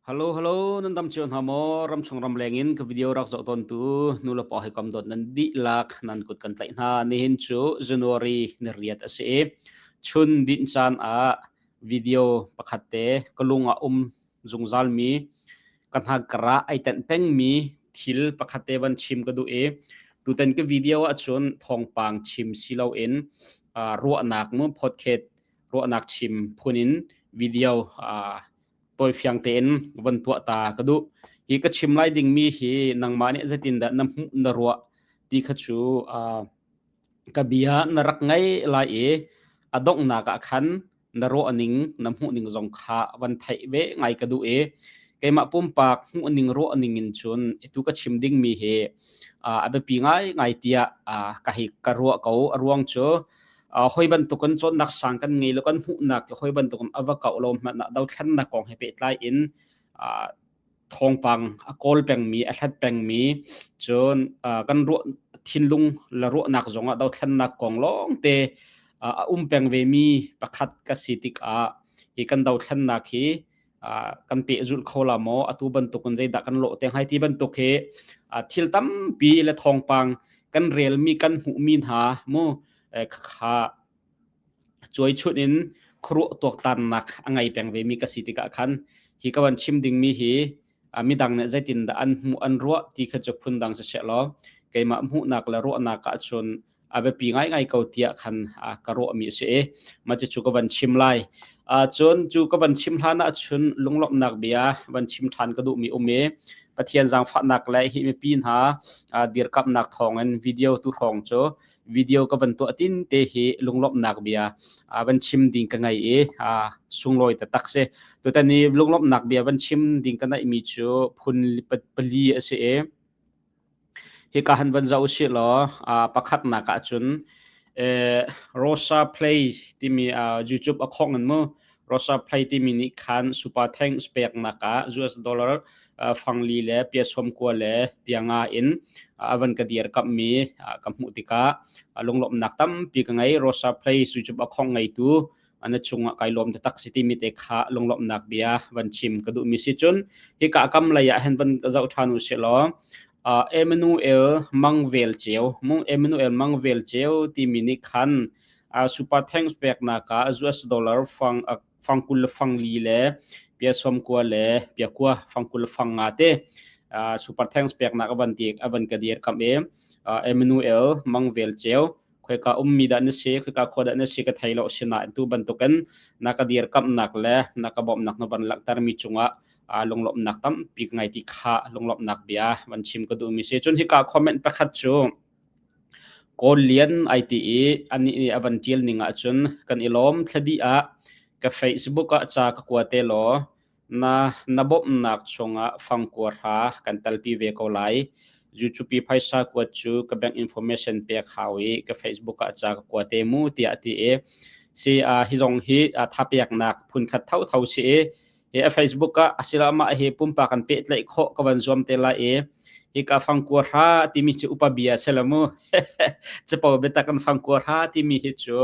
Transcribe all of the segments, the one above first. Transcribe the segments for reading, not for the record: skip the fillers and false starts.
Hello hello nan dam cio hna maw ramchung ramleng in ka video rak zoh tawn tu nu le pa he kam dawt nan dihlak nan kut kan tlaih hna nihin cu January ni riat a si i chun dinh caan ah video pakhat te ka lung ah um zungzal mi ka hnakkar ah ai tenh peng mi thil pakhat te van chim ka duh i tutan ka video ahcun thawngpang chim si loin ruahnak mu podcast ruahnak chim phun in video tawifiang tein van tuah ta ka duh. Hi ka chim lai dingmi hi nangmah nih zeitindah na hmuh na ruah ti kha cu ka bia na rak ngei lai i a donghnak ah khan na ruah ning na hmuh ning zong kha van theih ve ngai ka duh i keimah pumpak hmuh ning ruah ning in cun itu ka chim dingmi hi a biapi ngai ngai tiah ka hi ka ruah ko. A ruang cu hoi bantukin cawnnak sang kan ngei lo kan hmuhnak le hoi bantukin a va kauh lo hmanh ah dothlennak kong he pehtlai in thawngpang a kawl pengmi a hlat pengmi cun kan ruah thinlung le ruahnak zongah dothlennak kong lawngte a um peng vemi pakhat ka si tikah hi kan dothlennak hi kan pehzulh kho la maw atu bantukin zeidah kan lawh te hai ti bantuk hi thil tampi le thawngpang kan relmi kan hmuhmi hna mu kha cuai chun in khuaruah tuaktannak a ngei peng vemi ka si tikah khan hi ka van chim dingmi hi midang nih zeitindah an hmuh an ruah ti kha cu phundang si seh law keimah hmuhnak le ruahnak ah cun a biapi ngaingai ko tiah khan ka ruahmi a si i mah cucu ka van chim lai. Cun cu ka van chim hlan ah cun lunglawmhnak bia van chim ṭhan ka duhmi um i Pathian zaangfahnak le hi mipi hna dirkamhnak thawngin video tu hrawng cu video ka van tuah tin te hi lunglawmhnak bia van chim ding ka ngei i sunglawi taktak si. Tutan i lunglawmhnak bia van chim ding ka neihmi cu phun pali a si i Hika han van zoh usih law pakhatnak ahcun Rosa Play timi YouTube a khong in mu Rosa Play timi nih khan Super Thanks peknak ah US dollar fangli le pia sawmkua le pia nga in a van ka dirkamhmi ka hmuh tikah lunglawmhnak tampi ka ngei. Rosa Play YouTube a khong ngeitu na chungah kai lawm taktak si timi te kha lunglawmhnak bia van chim ka duhmi si cun hika kam lei ah hin van zoh ṭhan u sih law Emmanuel Mangvel Ceu mung Emmanuel Mangvel Ceu timi nih khan super thanks peknak ah US dollar fang fang kul le fang li le pia som kua le pia kua fang kul le fang nga te super thanks peknak avan ti avan ka dir kam e Emmanuel Mangvel Ceu khoika ummi dah na si khoika khua dah na si ka thei lo sinain tu bantukin na ka dirkamhnak le na ka bawmhnak na van langhtermi cungah lunglawmhnak tampi ka ngei ti kha lunglawmhnak bia van chim ka duhmi si cun hika comment pakhat cu Kawl Lian ai ti i anih nih a van ṭial ning ahcun kan i lawm thladi ah ka Facebook ah ca ka kua te law Na bawmhnak chungah fangkua hra kan telpi ve ko lai. YouTube phaisa kuat cu ka bank information pek hau i ka Facebook ah ca ka kua te mu tiah a ti i si hi zong hi thapeknak phunkhat thotho si i hi a Facebook ah asiloah mah hi pumpak kan pehtlaih khawh ka van zuam te lai i hika fangkua hra timi cu upa bia si lo mu capo biatak kan fangkua hra timi hi cu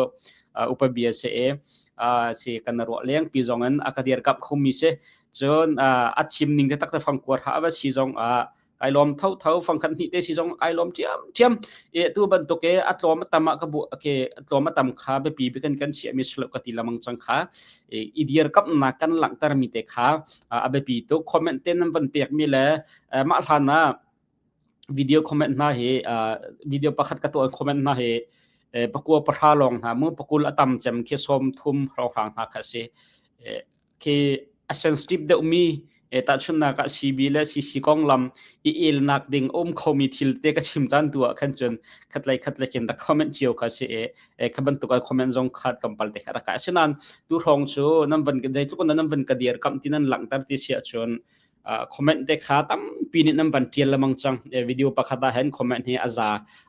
upa bia si i si kan ruah lengpi zong in a ka dirkamh khomi si cun a chim ning te tak te fangkuar ha va si zong ah kai lawm tho tho fangkhat hnih te si zong kai lawm ṭhiam ṭhiam e tu bantuk e a tlawm a tam ah ka bu ke a tlawm a tam kha biapi bikan kan chiah mi slo ka ti lamang chang kha i dirkamnak kan langhter mi te kha a biapi tu comment te nan van pek mi le mah hlan ah video comment hna hi video pakhat ka tuah comment hna hi pakua pahra lawng hna mu pakul a tam cem khi som thum hrawnghrang hna kha si khi a sensitive deuh mi tahchunnak ah CB le CC konglam i elnak ding um khomi thil te ka chim caan tu ah khan cun khatlei khatlei khin rak comment cio kha si e kha bantuk a comment zong kha tlawmpal te kha rak ka asinain tu hrawng cu nan van zeitluk nan van ka dir kam ti nan langhter ti si ahcun comment te kha tampi nih nan van tial lemang cang video pakhat ah hin comment hi aza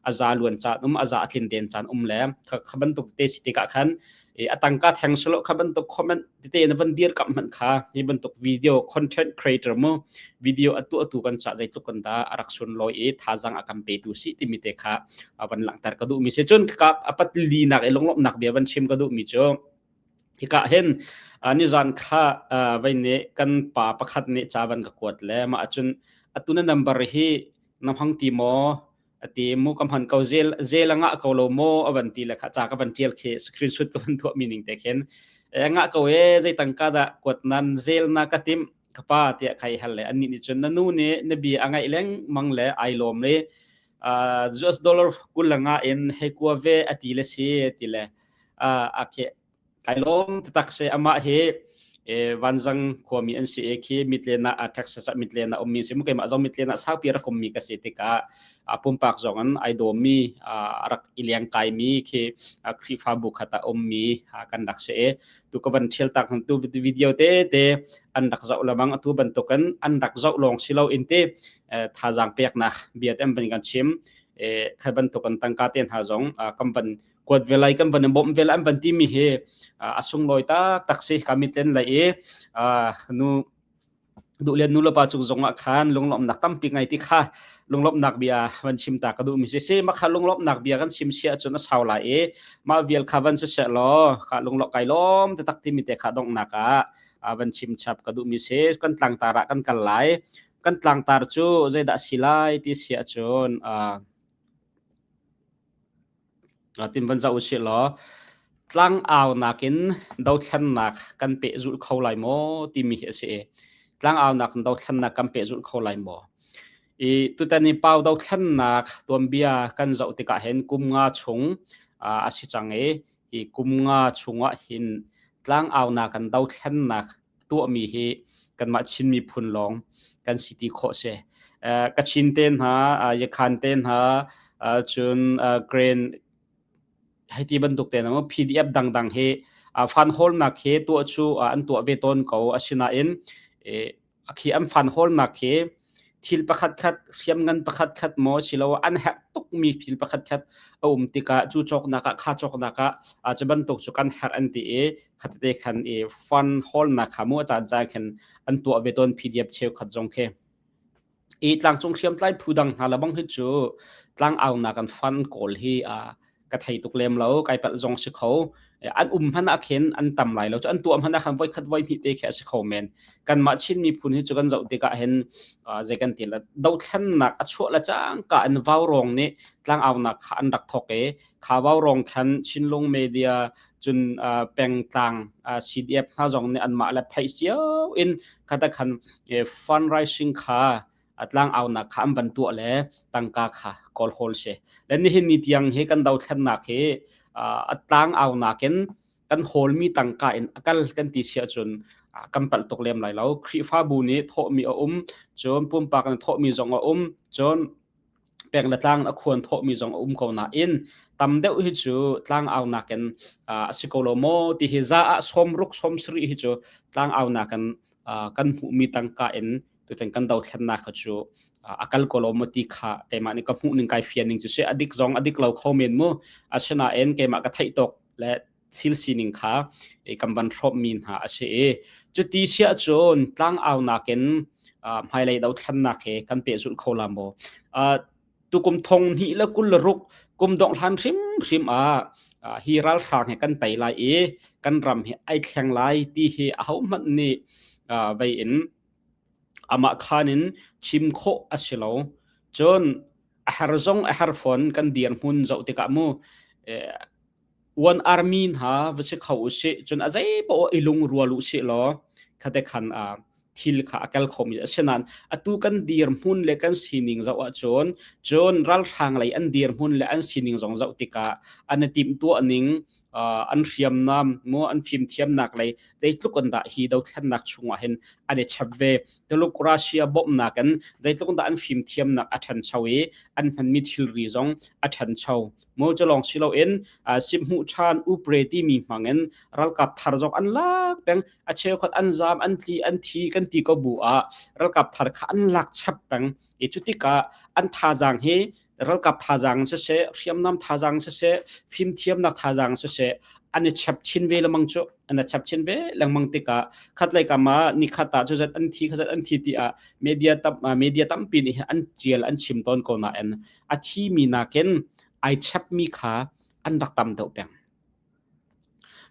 aza luan caan um aza tlin den caan um le kha bantuk te si tikah khan a tangka theng solo kha bantuk comment tete na van dir kam hman kha hi bantuk video content creator mu video atu atu kan cha zeitluk kan da arak sun loi i thazang akam pe tu si timi te kha van langhter ka duh mi si cun ka apat li nak e longlop nak bia van chim ka duh mi cu. Hika hin nizan kha vei nih kan pa pakhat nih ca van ka kuat le mah ahcun atu na number hi na hmang ti maw ati mu ka hman ko zel zel a ngah ko lo maw a van ti le kha ca ka van tial khi screenshot ka van tuah mi ning te khin e ngah ko e zei tangka dah kuat nan zel na ka tim ka pa tiah khai hal le annih nih cun na nu nih na bia a ngaih lengmang le ai lawm le US dollar 20 le nga in hei kua ve a ti le si ti le a khi kai lawm taktak si amah hi vanzang khuami an si e khi mitlena a Texas ah mitlena ummi si mu keimah zong mitlena saupi rak ummi ka si tikah pumpak zong an ai dawmi a rak i leng kaimi khi Khrihfabu khat ah ummi kan rak si e tu ka van thial tak tu video te te an rak zoh lamang atu bantukan an rak zoh lawng si lo in te thazaang peknak bia te an van kan chim khai bantuk an tangka te hna zong kan van kuat ve lai kan van in bawmh ve lai an van timi hi a sunglawi tak tak si ka mitlen lai i nu duhlian nu le pa cung zong ah khan lunglawmhnak tampi ngai ti kha lunglawmhnak bia van chim ta ka duh mi si si mah kha lunglawmhnak bia kan chim sia cun a sau lai i mah vial kha van si seh law kha lunglawk kai lawm te tak timi te kha donghnak ah van chim chap ka duh mi si kan tlangtar ah kan kal lai kan tlangtar cu zeidah si lai ti si ahcun Tin van zoh usih law tlangaunak in dothlennak kan pehzulh kho lai maw timi hi a si i tlangaunak in dothlennak kan pehzulh kho lai maw? I tutan i pau dothlennak tuanbia kan zoh tikah hin kum nga chung a si cang i hi kum nga chungah hin tlangaunak in dothlennak tuahmi hi kanmah Chin miphun lawng kan si ti khawh si. Kachin te hna, Yakhan te hna, cun Karen hei ti bantuk te hna PDF dangdang hi fan hawlnak hi tuah cu an tuah ve tawn ko. Asinain khi an fan hawlnak hi thil pakhat khat hriamngan pakhat khat maw silo an herh tukmi thil pakhat khat a um tikah cu cawknak ah kha cawknak ah cu bantuk cu kan herh an ti i khatete khan i fund hawlnak kha mu a caan caan khin an tuah ve tawn PDF cheukhat zong khi i tlangcung hriamtlai phu dang hna lebang hi cu tlangaunak an fund kawl hi ka thei tuk lem lo kai palh zong si kho an um hmanh ah khin an tam lai lo cu an tuah hmanh ah khan voi khat voi hnih te khi a si kho men kanmah Chin miphun hi cu kan zoh tikah hin zei kan ti la dothlennak a chuah la cangka an vaurawng nih tlangaunak kha an rak thawk i kha vaurawng khan Chinlung media cun pengtlang CDF hna zong nih anmah le pheih cio in khata khan fundraising kha tlangaunak kha an van tuah le tangka kha kawl hawl si. Le nihin ni tiang hi kan dothlennak hi a tlangaunak in kan hawlmi tangka in a kal kan ti si ahcun kan palh tuk lem lai lo. Khrihfabu nih thawhmi a um, cun pumpak in thawhmi zong a um, cun peng le tlang a khuan thawhmi zong a um ko nain tam deuh hi cu tlangaunak in a si ko lo maw ti hi za ah 60 70 hi cu tlangaunak in kan hmuhmi tangka in tutan kan dothlennak kha cu a kal ko lo maw ti kha keimah nih ka hmuh ning kai fian ning cu si a dik zong a dik lo kho men mu asinain keimah ka theih tawk le thil sining kha kan van hrawmmi hna a si i cuti siah cun tlangaunak in hmailei dothlennak he kan pehzulh kho la maw tukum thong hnih le 26 kum dongh hlan hrimhrim ah hi ralhrang he kan tei lai i kan ram hi ai thleng lai ti hi ahohmanh nih vei in amah khan in chim khawh a si lo. Cun a her zong a her fawn kan dirhmun zoh tikah mu one army hna va si kho usih cun a zei poah i lungrual usih law khate khan thil kha a kal khomi asinain atu kan dirhmun le kan sining zoh ahcun cun ralhrang lei an dirhmun le an sining zong zoh tikah an i timhtuah ning an hriamnam mu an fimthiamnak lei zeitluk in dah hi dothlennak chungah hin an i chap ve Tuluk Russia bawmhnak in zeitluk in dah an fimthiamnak a ṭhancho i an hmanmi thilri zong a ṭhancho mu cu lawng si loin sihhmuh ṭhan upre timi hmangin ralkap thar zong an lak peng a cheukhat an zaam an tli an thi kan ti ko bu ah ralkap thar kha an lak chap peng i cu tikah an thazaang hi ralkap thazaang siseh hriamnam thazaang siseh fimthiamnak thazaang siseh an i chap chin ve lengmang cu an i chap chin ve lengmang tikah khatlei kam ah nikhat ah cuzat an thi khazat an thi ti ah media tam media tampi nih an tial an chim tawn ko nain a thi mi nakin ai chapmi kha an rak tam deuh peng.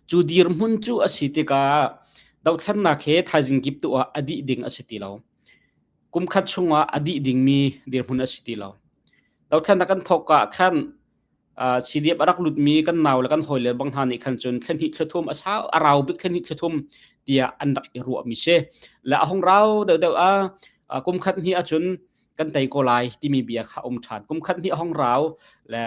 Cu dirhmun cu a si tikah dothlennak he thaizing kip tu ah a dih ding a si ti lo. Kum khat chungah a dih dingmi dirhmun a si ti lo. Dothlennak kan thawk ah khan CDF a rak lutmi kan nau le kan hawile bang hna nih khan cun thlenhnih thlathum a sau a rau bik thlenhnih thlathum tiah an rak i ruahmi si. Le a hung rau deuhdeuh a kum khat hnih ahcun kan tei ko lai timi bia kha um ṭhan. Kum khat hnih a hung rau le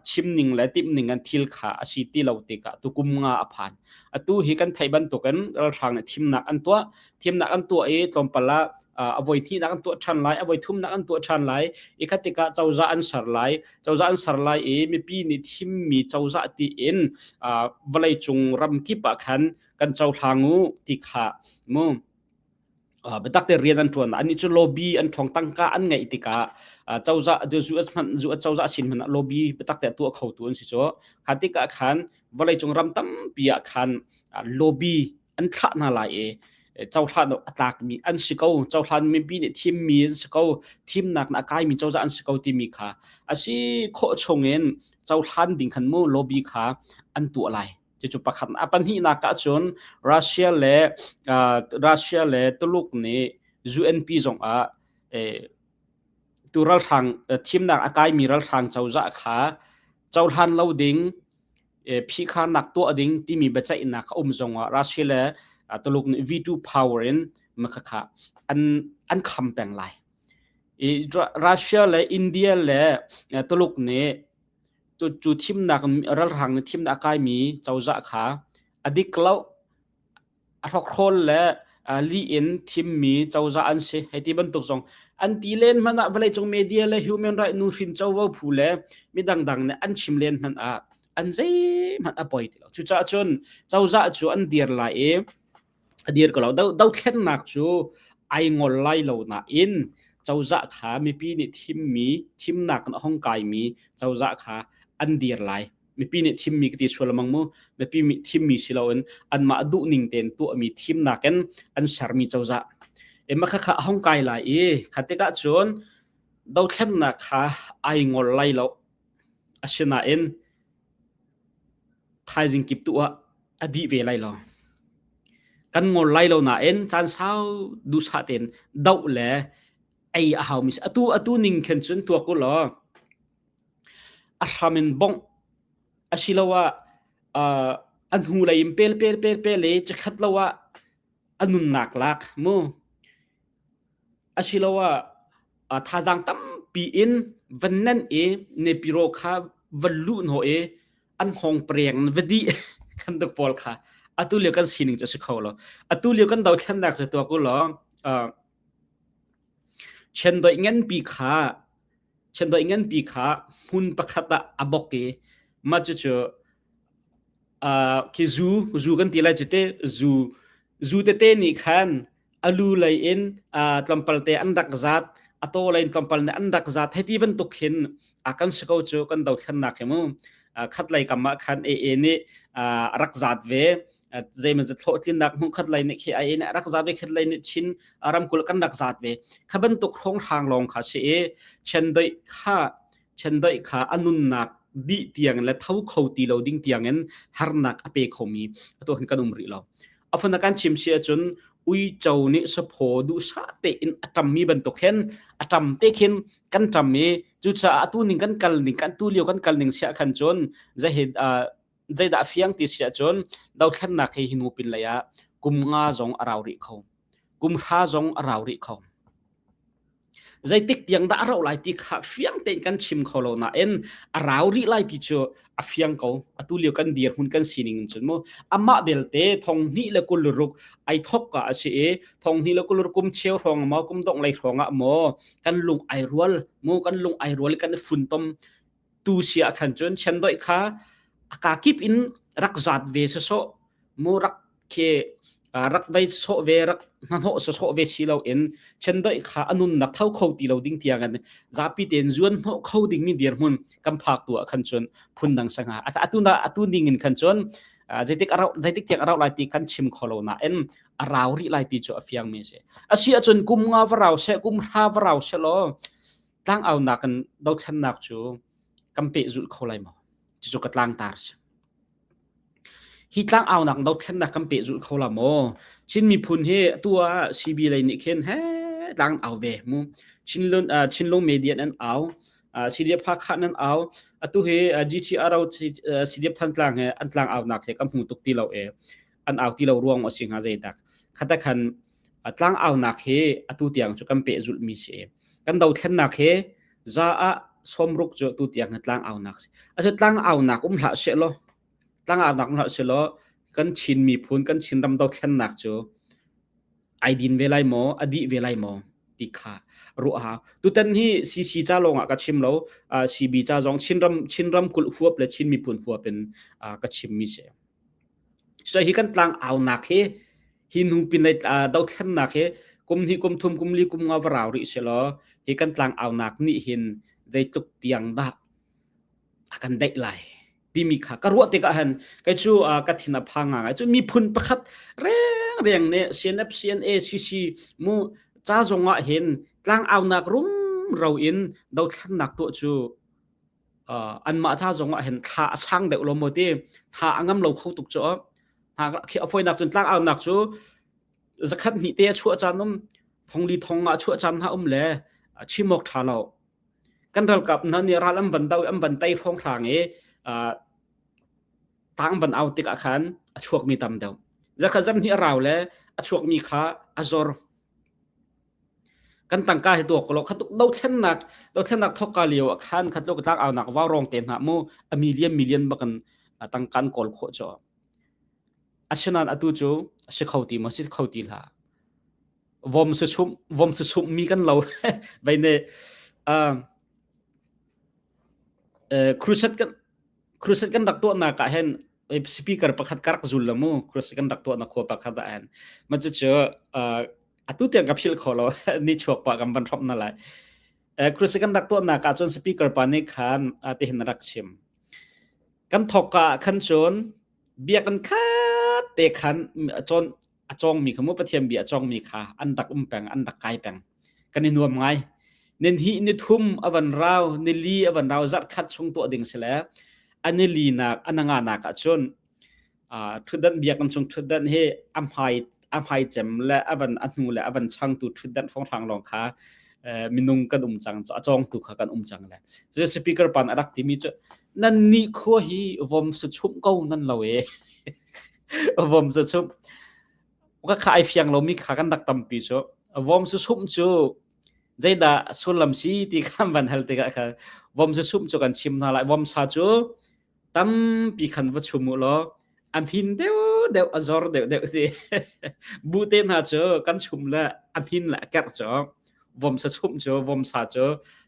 chim ning le timh ning an thil kha a si ti lo tikah tu kum nga a phan. Atu hi kan theih bantukin ralhrang nih thimnak an tuah. Thimnak an tuah i tlawmpal ah a voi hnihnak an tuah ṭhan lai, a voi thumnak an tuah ṭhan lai. I khat tikah cozah an ser lai. Cozah an ser lai i mipi nih thimmi cozah tiin vawleicung ramkip ah khan kan cohlang u ti kha mu biatak te rian an ṭuan. Annih cu lobby an ṭhawng tangka an ngeih tikah cozah US hmanh US cozah sin hmanh ah lobby biatak te a tuah khotu an si cu. Kha tikah khan vawleicung ram tampi ah khan lobby an thlah hna lai i cohlan a tlakmi an si ko cohlan mipi nih thimmi an si ko thimnak na a kaimi cozah an si ko timi kha a si khawh chungin cohlan ding khan mu lobby kha an tuah lai. Cucu pakhat. A pahnihnak ah cun Russia le uh, Russia le Tuluk nih UNP zong ah eh, tu ralhrang thimnak a kaimi ralhrang cozah kha cohlan lo ding phihkharnak tuah ding timi biaceihnak a um zongah Russia le Tuluk nih veto power in makhakha an an kham peng lai. I Russia le India le Tuluk nih cu thimnak ralhrang nih thimnak a kaimi cozah kha a dik lo a hrokhrawl le lih in thimmi cozah an si hei ti bantuk zong an ti len hmanh ah vawleicung media le human right nuhrin covo phu le midang dang nih an chim len hmanh ah an zeihmanh a poi ti lo. Cucaah cun cozah cu an dir lai i a dir ko lo. Dothlennak cu ai ngol lai lo nain cozah kha mipi nih thimmi thimnak in a hong kaimi cozah kha an dir lai. Mipi nih thimmi ka ti sual mang mu. Mipi nih thimmi si loin anmah duh ning tein tuahmi thimnak in an sermi cozah. Ema kha kha a hong kai lai i kha tikah cun dothlennak kha ai ngol lai lo. Asinain thaizing kip tu ah a dih ve lai lo. Kan ngol lai lo nain caan sau duhsah tein doh le ei a haumi si. Atu atu ning khin cun tuak u law a hram in bongh asiloah uh, a hnulei in pel pel pel pel i chikkhat lo ah a nunnak lak mu asiloah thazaang tampi in van nenh i nepiro kha van luh hnawh i an hngawng preng va dih kan duk pawl kha atu lio kan sining cu a si kho lo. Atu lio kan dothlennak cu tuak u law chiandeih nganpi kha chiandeih nganpi kha hmun pakhat ah a bok i mah cucu khi zu zu kan ti lai cu te zu zu tete nih khan a lu lei in tlawmpal te an rak zat a taw lei in tlawmpal nih an rak zat hei ti bantuk hin a kan si ko cu kan dothlennak hi mu khat lei kam ah khan AA nih a rak zat ve zeimaw zat hlawhtlinnak hmuh khat lei nih khi AA nih a rak zat ve khat lei nih Chin ramkulh kan rak zat ve kha bantuk hrawnghrang lawng kha si i chiandeih kha chiandeih kha a nunnak dih tiang le tho kho ti lo ding tiangin harnak a pe khomi atu hin kan um rih lo. A fun kan chim si ahcun uico nih saphaw duhsah tein a ṭammi bantuk hin a ṭam te khin kan ṭam i cucaah atu ning kan kal ning kan tu lio kan kal ning siah khan cun zei zeidah fiang ti siah cun dothlennak hi hinu pin lei ah kum nga zong a rau rih kho kum hra zong a rau rih kho. Zeitik tiang dah a rauh lai ti kha fiang tein kan chim kho lo nain a rau rih lai ti cu a fiang ko. Atu lio kan dirhmun kan sining in cun mu amah belte thong hnih le 26 ai thok ka a si i thong hnih le 26 kum cheu hrawng maw kum dongh lei hrawng ah maw kan lung ai rual mu kan lung ai rual kan i funtom tu si ah khan cun chiandeih kha a ka kip in rak zat ve sawsawh mu rak khi rak vei sawh ve rak hnahnawh sawsawh ve si lo in chiandeih kha a nunnak tho kho ti lo ding tiang in zapi tein zuan hnawh kho ding mi dirhmun kan phak tu ah khan cun phun dang sanga atu na atu ning in khan cun zeitik arau zeitik tiang arau lai ti kan chim kho lo nain a rau rih lai ti cu a fiang mi si asi ahcun kum nga va rau se kum hra va rau se law tlangaunak in dothlennak cu kan pehzulh kho lai maw? Cucu ka tlangtar si. Hi tlang aunak dothlennak kan pehzulh kho la maw? Chin miphun hi atu ah CB lei nih khin he tlang au ve mu. Chinlung uh, Chinlung media nan au, uh, CDF Hakha nan au. Atu hi uh, GTRO uh, CDF Thantlang he an tlang aunak he kan hmu tuk ti lo e. An au ti lo ruang a si hnga zeidak. Khata khan tlang aunak hi atu tiang cu kan pehzulh mi si. Kan dothlennak hi za ah sawmruk cu atu tiang hi tlang aunak si. Asu tlang aunak um hlah seh law tlang aunak um hlah seh law kan Chin miphun kan Chin ram dothlennak cu ai din ve lai maw a dih ve lai maw ti kha ruah hau. Tutan hi CC ca lawng ah ka chim lo CB ca zong Chinram Chinram kulh huap le Chin miphun huap in ka chim mi si. So hi kan tlang aunak hi hi hnu pinlei dothlennak hi kum hnih kum thum kum li kum nga va rau rih selaw hi kan tlang aunak nih hin zeitluk tiang dah a kan daih lai timi kha ka ruah tikah han kei cu ka thin a phang ngai cu miphun pakhat reng reng nih CNF CNA CC mu ca zong ah hin tlang aunak rum ro in dothlennak tuah cu anmah ca zong ah hin thla a sang deuh lo maw ti tha a ngam lo kho tuk cu khi a fawinak cun tlangaunak cu zakhat hnih te a chuah caan um thongli thong ah chuah caan hna um le chim awk ṭha lo kan ralkap hna nih ral an van do an van tei hrawnghrang i tang van au tikah khan a chuakmi tam deuh zakhat zam hnih a rau le a chuakmi kha a zor Kan tangka hi tuak ko khatuk dothlennak dothlennak thokka lio ah khan khatluk tlang aunak vaurawng te hna mu a million million bakan tangkan kawl khawh cho. Asinain atu cu a si kho ti maw si kho ti hlah. Vom su chum vom su chum mi kan lo vai ne crusade kan crusade kan rak tuahnak ah hin speaker pakhat ka rak zul la mu crusade kan rak tuahnak khua pakhat ah hin ma cu cu atu tiang ka philh kho lo ni chuak pa kan van hrom na lai crusade kan rak tuahnak ah cun speaker pa nih khan tihin rak chim kan thok ka khan cun biakinn khat te khan cawn a cawngmi kha mu Pathian bia a cawngmi kha an rak um peng an rak kai peng kan i nuam ngai nin hi ni thum a van rau ni li a van rau zarh khat chung tuah ding si le ani li nak ananga nak ah cun thutdan biakinn chung thutdan hi a hmai a hmai cem le a van a hnu le a van changtu thutdan hrawnghrang lawng kha minung kan um cang a cawngtu kha kan um cang le cu speaker pan a rak timi cu nan ni khua hi vom su chum ko nan lo e vom su chum ka kha ai fiang lomi kha kan rak tampi cu vom su chum cu zeidah sullam si ti khan van hal tikah kha vom su chum cu kan chim hna lai vom sa cu tampi khan va chum u law a hmin deuh deuh a zor deuh deuh ti bu te hna cu kan chum le a hmin le a kerh cu vom sa chum cu vom sa cu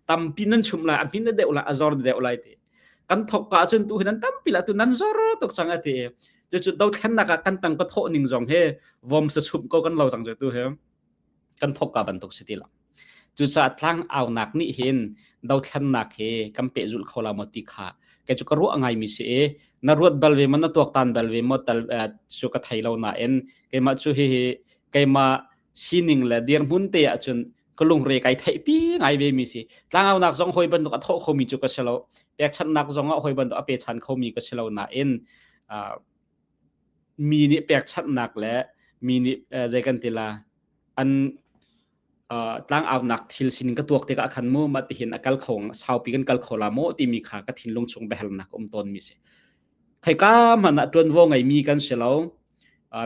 tampi nan chum lai a hmin deuh lai a zor deuh lai ti kan thok ka cun tu hi nan tampi la tu nan zor tuk cang a ti cucu dothlennak ah kan tang ka thawh ning zong he vom sa chum ko kan lo cang cu tu he kan thok ka bantuk si ti lo Cucaah tlangaunak nih hin dothlennak hi kan pehzulh kho la maw ti kha kei cu ka ruah ngaimi si i na ruat bal ve maw na tuaktan bal ve maw tal cu ka thei lo nain keimah cu hihi keimah sining le dirhmun te ahcun ka lungre kai theihpi ngai ve mi si. Tlangaunak zong hawi bantuk a thawh khomi cu ka si lo. Pekchanhnak zong ah hawi bantuk a pechan khomi ka si lo nain mi nih pekchanhnak le mi nih zei kan ti la an tlangaunak thil sining ka tuak tikah khan mu mah tihin a kal kho saupi kan kal kho la maw timi kha ka thinlung chung biahalnak um tawn mi si khaika hmanh ah ṭuanvo ngeimi kan si lo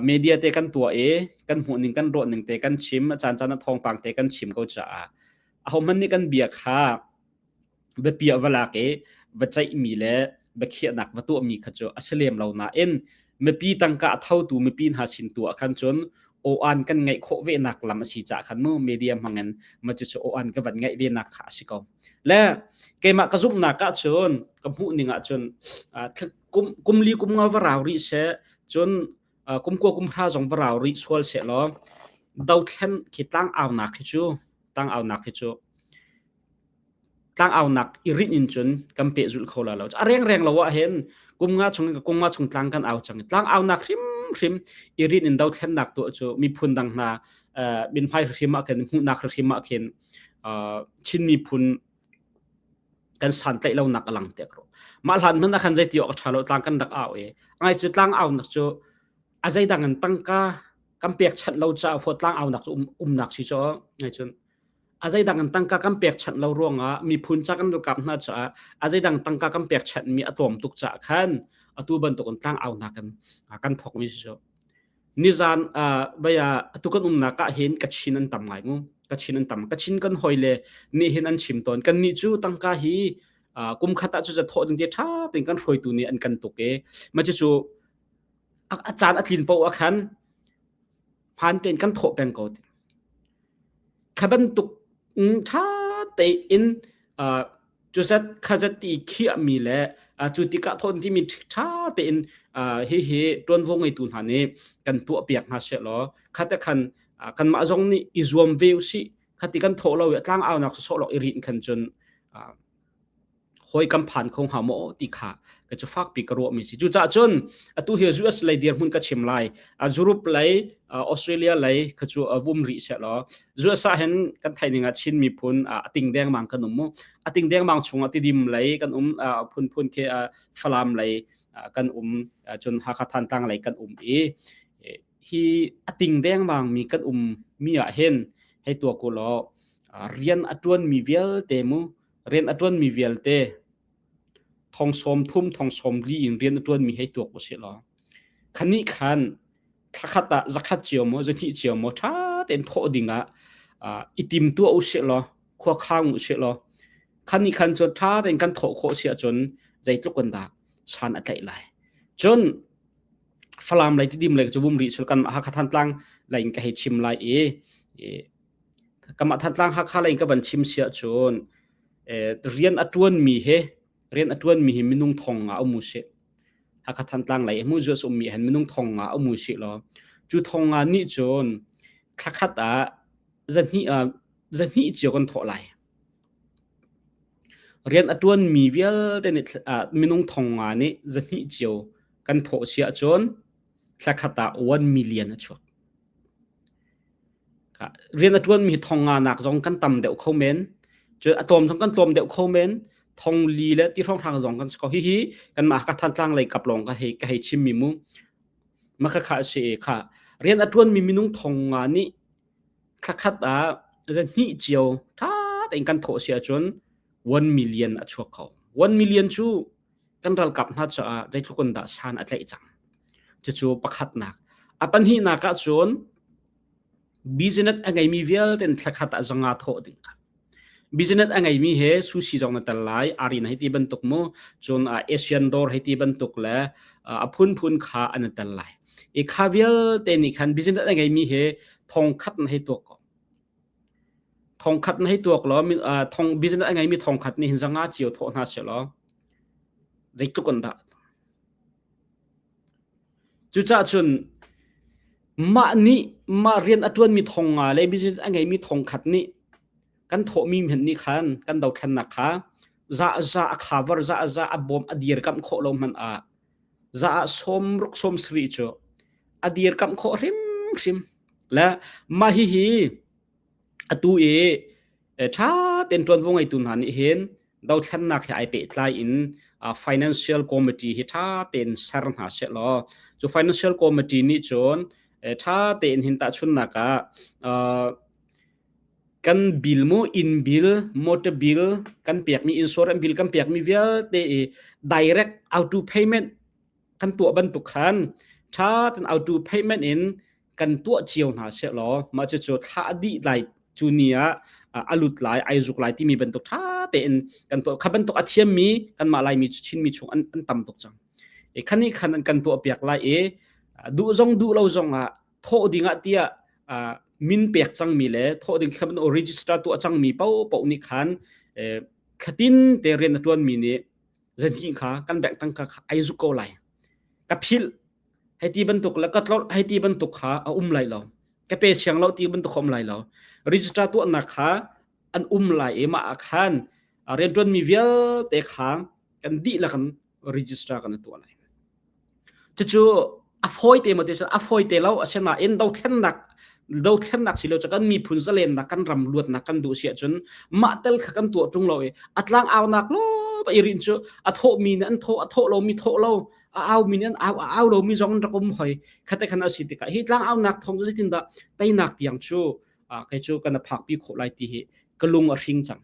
media te kan tuah i kan hmuh ning kan ruah ning te kan chim a caan caan ah thawngpang te kan chim ko caah aho hmanh nih kan bia kha biapi ah va lak i va ceihmi le biakhiahnak va tuahmi kha cu a si lem lo nain mipi tangka a thotu mipi hna sin tu ah khan cun aw-an kan ngeih khawh ve nak lam a si caah khan mu media hmangin ma cu cu aw-an ka van ngeih ve nak kha a si ko le keimah ka zumhnak ah cun ka hmuh ning ah cun kum kum li kum nga va rau rih seh cun kum kua kum hra zong va rau rih sual seh law dothlen khi tlang aunak hi cu tlang aunak hi cu tlangaunak i rinh in cun kan pehzulh kho la lo. A rengreng lo ah hin kum nga chung kum nga chung tlang kan au cang. Tlangaunak hrimhrim i rinh in dothlennak tuah cu miphun dang hna min hmai hrim ah khin hmuhnak hrim ah khin Chin miphun Kan santlaih lonak a lang tiah ka ruah. Mah hlan hmanh ah khan zeiti awk a ṭha lo tlang kan rak au i ngai cu tlang aunak cu a zeidang in tangka kan pekchanh lo caah fawt tlang aunak cu um, umnak si cu ngai cun a zeidang in tangka kan pekchanh lo ruangah miphun ca kan ralkap hna caah a zeidang tangka kan pekchanh mi a tlawm tuk caah khan atu bantukin tlang aunak kan kan thawk mi si cu. Nizan vai ah atu kan umnak ah hin Kachin an tam ngai mu. Kachin an tam. Kachin kan hawi le nih hin an chim tawn. Kan nih cu tangka hi kum khat ah cu za thawh ding te ṭha tein kan hruaitu nih an kan tuk i ma cu a caan a tlin paoh ah khan hmaan tein kan thawh peng ko. Kha bantuk ṭha tein cuzat khazat ti khiahmi le cu tikah thawn timi ṭha tein hihi ṭuanvo ngeitu hna nih kan tuahpiak hna sehlaw khate khan kanmah zong nih i zuam ve usih khati kan thawh lo i a tlang aunak sawsawh lawng i rinh khan cun hawi kan phan kho hnga maw ti kha ka cu fakpi ka ruahmi si. Cucaah cun atu hi US lei dirhmun ka chim lai. Europe lei, Australia lei kha cu vum rih seh law US ah hin kan theih ning ah Chin miphun a ting dengmang kan um mu. A ting dengmang chungah Tidim lei kan um, phunphun khi Falam lei kan um, cun Hakha Thantlang lei kan um i hi a ting dengmang mi kan um mi ah hin hei tua ku law rian a tuan mi vialte mu rian a ṭuanmi vialte thong sawm thum thong sawm li in rian a ṭuanmi hei tuak usih law khanih khan thlakhat ah zakhat cio maw zahnih cio maw ṭha tein thawh ding ah i tim tuah usih law khua khang usih law khanih khan cun ṭha tein kan thawh khawh si ahcun zeitluk in dah san a tlaih lai cun Falam lei Tidim lei cu vum rih sul kan Hakha Thantlang lei in ka hei chim lai i Kamah Thantlang Hakha lei in ka van chim si ahcun rian a ṭuanmi he rian a ṭuanmi hi minung thong nga um usih. Hakha Thantlang lei hmu zuas ummi hin minung thong nga um usih law cu thong nga nih cun thlakhat ah zahnih zahnih cio kan thawh lai. Rian a ṭuanmi vialte nih minung thong nga nih zahnih cio kan thawh si ahcun thlakhat ah 1 million a chuak. Rian a ṭuanmi hi thong nga nak zong kan tam deuh kho men. Cun a tlawm zong kan tlawm deuh kho men. Thong li le ti hrawnghrang zong kan si kho. Hihi kanmah ka Thantlang lei kap lawng ka hei ka hei chimmi mu. Mah khakha a si i kha rian a ṭuanmi minung thong nga nih thlakhat ah hnih cio ṭha tein kan thawh si ahcun 1 million a chuak kho. 1 million cu kan ralkap hna caah zeitluk in dah san a tlaih cang. Cucu pakhatnak. A pahnihnak ahcun business a ngeimi vialte in thlakhat ah zanga thawh ding kha. Business a ngeimi he sushi zong na tel lai, arin hei ti bantuk mu, cun Asian dawr hei ti bantuk le a phunphun kha an i tel lai. I kha vialte nih khan business a ngeimi he thong khat na hei tuak ko. Thong khat na hei tuak law thong business a ngeimi thong khat nih hin zanga cio thawh hna seh law zeitluk an dah. Cucaah cun mah nih mah rian a ṭuanmi thong nga le business a ngeimi thong khat nih kan thawhmi hmanh nih khan kan dothlennak kha za za a cover za za a bawm a dirkamh khawh lo hmanh ah za ah sawm ruk sawm sarih cu a dirkamh khawh hrimhrim le mah hihi atu i ṭha tein ṭuanvo ngeitu hna nih hin dothlennak he ai pehtlai in financial committee hi ṭha tein ser hna seh law cu financial committee nih cun ṭha tein hin tahchunnak ah kan bill mu inn bill motor bill kan pekmi insurance bill kan pekmi vialte i direct auto payment kan tuah bantuk khan ṭha tein auto payment in kan tuah cio hna seh law mah cucu thla a dih lai cu ni ah a lut lai ai zuk lai timi bantuk ṭha tein kan tuah kha bantuk a thiammi kanmah Laimi Chinmi chung an, an tam tuk cang e khani khan an kan tuah piak lai i duh zong duh lo zong ah thawh ding ah tiah min pek cangmi le thawh ding kha register tuah cangmi paohpaoh nih khan thlatin te rian a ṭuanmi nih zahnih kha kan bank tangka kha ai zuk ko lai ka philh hei ti bantuk le ka tlolh hei ti bantuk kha a um lai lo ka pe siang lo ti bantuk a um lai lo register tuahnak kha an um lai i mah ah khan rianṭuanmi vialte kha kan dihlak in register kan tuah lai cucu a fawi te maw ti a fawi te lo asinain dothlennak Dothlennak si lo cu kan miphun zalennak kan ram luatnak kan duh si ahcun mah tel kha kan tuah ṭung lo i a tlang aunak lo i rin cu a thawhmi nih an thawh a thawh lomi thawh lo a aumi nih an au a au lomi zong an rak um hoi khate khan a si tikah hi tlang aunak thawng cu zeitindah teinak tiang cu kei cu kan phakpi khawh lai ti hi ka lung a hring cang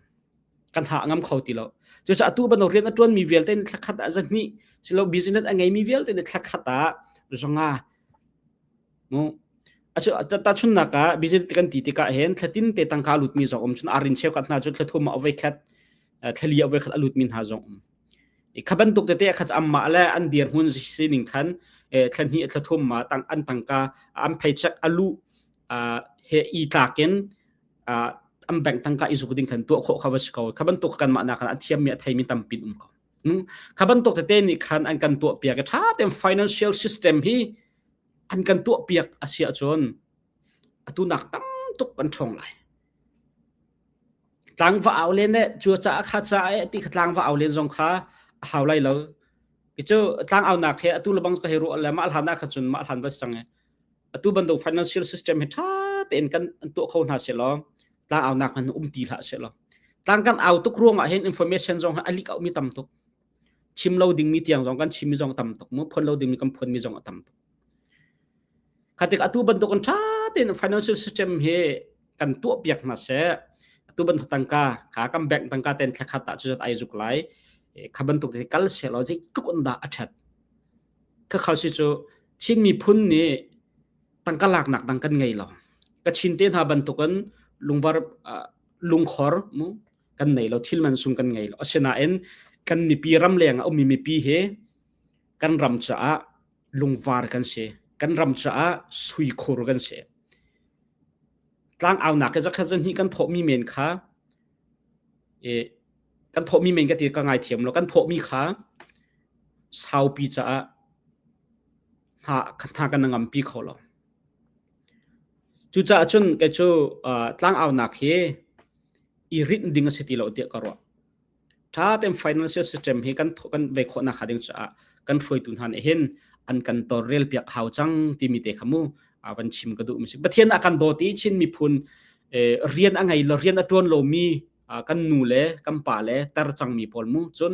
kan ha ngam kho ti lo cucaah atu bantuk rian a ṭuanmi vialte nih thlakhat ah zahnih silo business a ngeimi vialte nih thlakhat ah zanga mu acu tahchunnak ah business kan ti tikah hin thlatin te tangka lutmi zong um cun arin cheukhat hna cu thlathum ah voi khat thlali ah voi khat a lutmi hna zong um kha bantuk tete khat amma le an dirhmun sining khan thlahnih thlathum ma tang an tangka an paycheck alu he i tlakin an bank tangka i zuk ding khan tuah khawh kha va si ko kha bantuk kan mah nak a thiammi a theimi tampin um ko kha bantuk tete nih khan an kan tuah piak tha ten financial system hi an kan tuah piak a si ahcun atu nak tam tuk kan ṭhawng lai tlang va au len le cu ca kha ca e ti kha tlang va au len zong kha a hau lai lo cu tlang au nak he atu lebang ka hei ruah le mah hlan ah kha cun mah hlan va sang e atu bantuk financial system hi ṭha tein kan an tuah kho hna seh law tlang aunak hmanh um ti hlah seh law tlang kan au tuk ruangah hin information zong a leak out mi tam tuk chim lo dingmi tiang zong kan chimmi zong tam tuk mu phuan lo dingmi kan phuanmi zong a tam tuk khatik atu bantuk an ṭha tein financial system hi kan tuah piak hna seh atu bantuk tangka kha kan bank tangka ten thlakhat ah cuzat ai zuk lai kha bantuk te kal seh law zeitluk in dah a ṭhat Ka khal si cu Chin miphun nih tangka laknak dang kan ngei lo. Kachin te hna bantukin lungvar lungkhor mu kan nei lo, thil man sung kan ngei lo. Asinain kan mipi ramleng ah ummi mipi hi kan ram caah lungvar kan si. Kan ram caah suikhur kan si. Tlang aunak ke zakhat zan hi kan thawhmi men kha e, kan thawhmi men ka ti ka ngai thiam lo. Kan thawhmi kha saupi caah hna hna kan ngampi kho lo. Cucaah cun kei cu tlangaunak hi i rinh ding a si ti lo tiah ka ruah. Ṭha tein financial system hi kan kan ve khawhnak hnga ding caah kan hruaitu hna nih hin an kan tawlrel piak hau cang timi te kha mu van chim ka duh mi si. Pathian a kan dawt i Chin miphun rian a ngei lo rian a ṭuan lomi kan nu le kan pa le tar cangmi pawl mu cun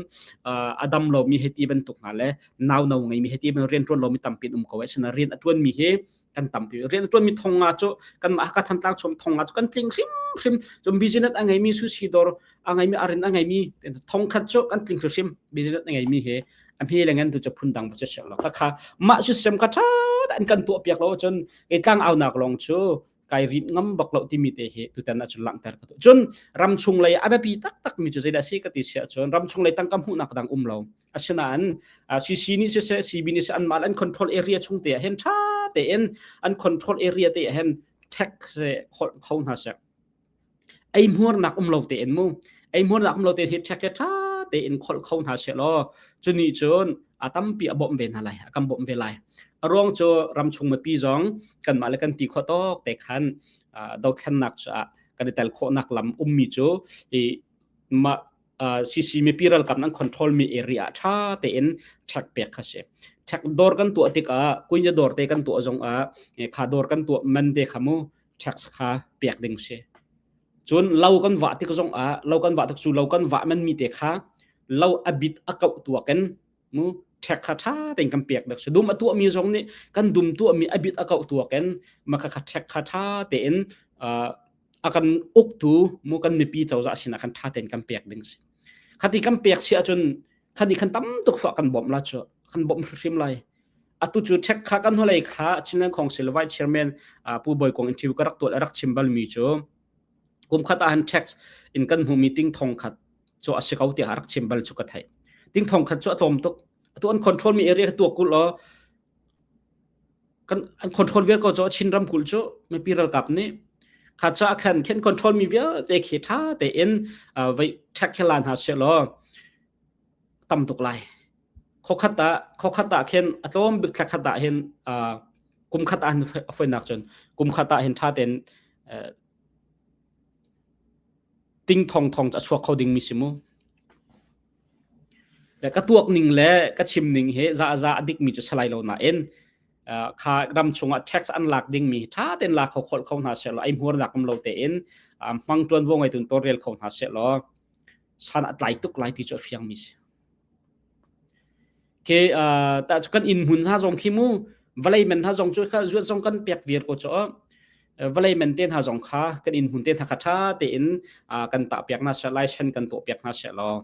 a dam lomi hiti bantuk hna le nau no ngeimi hiti bantuk rian ṭuan lomi tampi um ko ai rian a ṭuanmi hi kan tampi rian a ṭuanmi thong nga cu kan mah ka thantlang chom thong nga cu kan tling hrim hrim cun business a ngeimi sushi dawr a ngeimi arin a ngeimi thong khat cu kan tling hrim business a ngeimi he a hme le ngan tu cu phun dang va si lo kha kha mah system kha ṭha an kan tuah piak lo cun tlang aunak lawng cu kai rin ngam bak lo timi te hi tutan ahcun langhter ka duh. Cun ramchung lei a biapi taktak mi cu zeidah si ka ti si ahcun ramchung lei tangka hmuhnak dang um lo. Asinain CC nih siseh CB nih siseh anmah an control area chung te ah hin ṭha tein an control area te ah hin tax kho hna seh. Eihmuarnak um lo tein mu eihmuarnak um lo tein hi ṭhek he ṭha tein kholh kho hna seh law cunih cun a tampi a bawmh ve hna lai a kan bawmh ve lai a ruang cu ramchung mipi zong kanmah le kan ti khawh tawk te khan dothlennak caah kan i tel khawhnak lam ummi cu i mah CC mipi ralkap nan control mi area ṭha tein check pek kha si. Check dawr kan tuah tikah kunya dawr te kan tuah zong ah kha dawr kan tuah man te kha mu tax kha pek ding si. Cun lo kan vah tik zong ah lo kan vah tik cu lo kan vah man mi te kha lo a bit a kauh tuak in mu tax kha tha tein kan pek dek si. Dum a tuah mi zong nih kan dum tuah mi a bit a kauh tuak in ma kha kha tax kha tha tein a kan uktu mu kan mipi cozah sinah kan tha tein kan pek ding si. Khati kan pek si ahcun khani khan tam tuk fa kan bawmh la cu kan bawmh hrimhrim lai. Atu cu check kha kan hnulei kha Chinland Council Vice Chairman Pu Bawi Kong interview ka rak tuah rak chim balmi cu kum khat ah han tax in kan hmuhmi ting thong khat cu a si ko tiah rak chim bal cu ka theih. Ting thong khat cu a tlawm tuk. Atu an control mi area tuak kul law kan an control vial ko cu Chin ramkulh cu mipi ralkap nih kha ca khan khen control mi vialte khi tha tein vai check hela hna seh law tam tuk lai. Khokhat ah khokhat ah khin a tlawm bik thla khat ah hin kum khat ah hin a foinak cun kum khat ah hin tha tein ting thong thong a chuak kho ding mi si mu. Le ka tuak ning le ka chim ning hi za za a dik mi cu salai lo nain. Kha ram chungah tax an lak dingmi tha tein la kho khol kho hna seh law ei hmur nak um lo tein hmang tuan vo ngei tun tawlrel kho hna seh law san a tlai tuk lai ti cu a fiang mi si. Ke ta cu kan inn hmun hna zong khi mu vawlei men hna zong cu kha zuat zong kan pek vir ko cu vawlei men te hna zong kha kan inn hmun te hna kha tha tein kan tah piak hna seh lai shen kan tuah piak hna seh law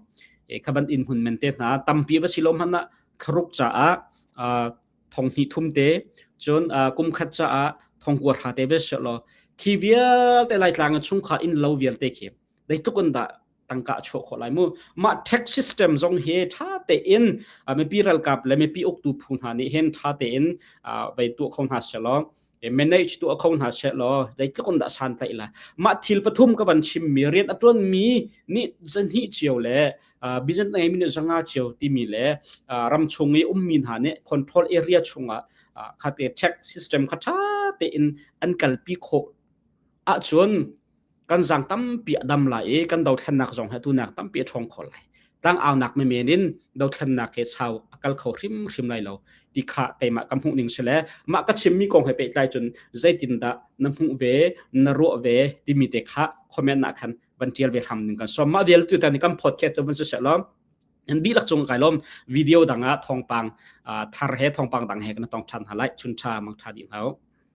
kha ban inn hmun men te hna tampi va si lo hmanh ah kharuk caah thong hnih thum te cun kum khat caah thong kua hra te ve seh law khi vialte laitlang chungkhar inn lo vialte khi zeitluk in dah tangka a chuah khawh lai mu. Mah tax system zong hi ṭha tein mipi ralkap le mipi uktu phu hna nih hin ṭha tein vei tuah kho hna selaw manage tuah kho hna selaw zeitluk in dah san tlaih la. Mah thil pathum ka van chimmi rian a ṭuanmi nih zahnih cio le business ngeimi nih zanga cio timi le ram chung i ummi hna nih control area chungah khate tax system kha ṭha tein an kalpi khawh ahcun kan zaang tampi a dam lai i kan dothlennak zong hi tunak tampi a ṭhawng kho lai. Tlangaunak menmen in dothlennak he sau a kal kho hrimhrim lai lo ti kha keimah ka hmuh ning si le mah ka chimmi kong he pehtlai cun zeitindah na hmuh ve na ruah ve timi te kha comment ah khan van ṭial ve hram ning kan sawm. Mah vial tu tan kan podcast cu van si seh law nan dihlak cung kai lawm video dang ah thawngpang thar he thawngpang dang he kan tong ṭhan hna lai. Chun ṭha mang ṭha dih hna u.